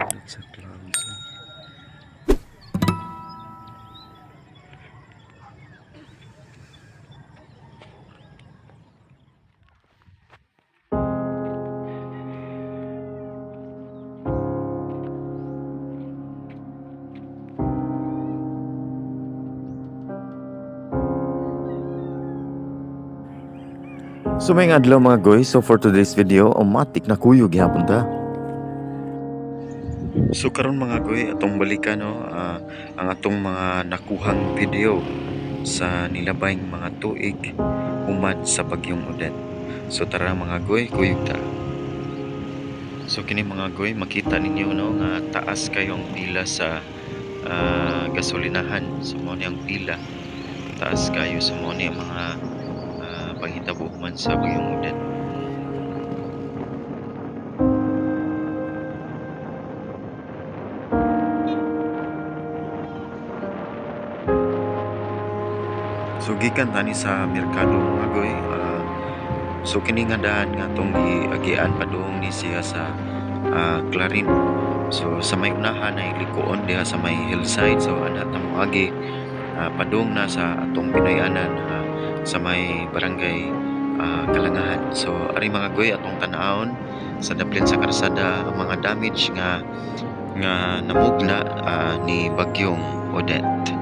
Sa clouds. So may adlaw, mga goy, so for today's video, automatic na kuyog gihapon ta. So karon, mga goy, atong balikan, no, ang atong mga nakuhang video sa nilabay mga tuig human sa bagyong Odette. So tara, mga goy, kuyog ta. So kini, mga goy, makita ninyo, no, nga taas kayong pila sa gasolinahan. So mao ni ang pila. Taas kayo, so mao ni ang mga panghitabo man sa bagyong Odette. So gikan tani sa merkado, mga goy. So kini nga daan nga atong giagian, padung ni siya sa Clarin. So sa may unahan ay likuon diha sa may hillside. So ana ta moagi padung na sa atong Pinoyanan sa may barangay Kalangahan. So ari, mga goy, atong tan-awon sa daplin sa karsada ang mga damage nga nga namugna ni bagyong Odette.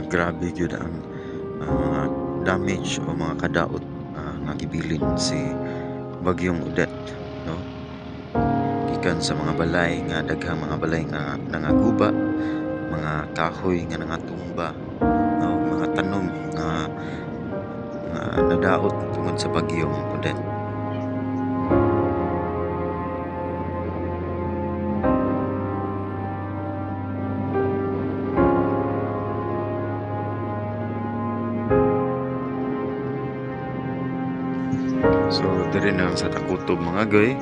Grabe gyud ang mga damage o mga kadaot nga gibilin si Bagyong Odette, no? Gikan sa mga balay nga daghang mga balay nga nangaguba, mga kahoy nga nangatumba, no, mga tanom nga nadaot tungod sa Bagyong Odette. So diri na lang sa ta kutob, mga goy.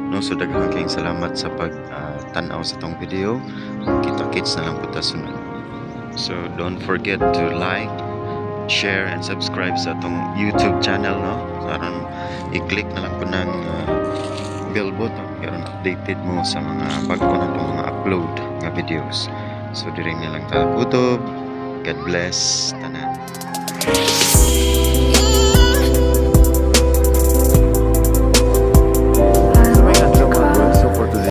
No, so daghang kayong salamat sa pag tan-aw sa atong video. Kita-kits na lang po ta sunod. So don't forget to like, share and subscribe sa atong YouTube channel, no. Aron i-click na lang po ng bell button aron updated mo sa mga bag-o natong mga upload nga videos. So diri na lang ta kutob. God bless tanan.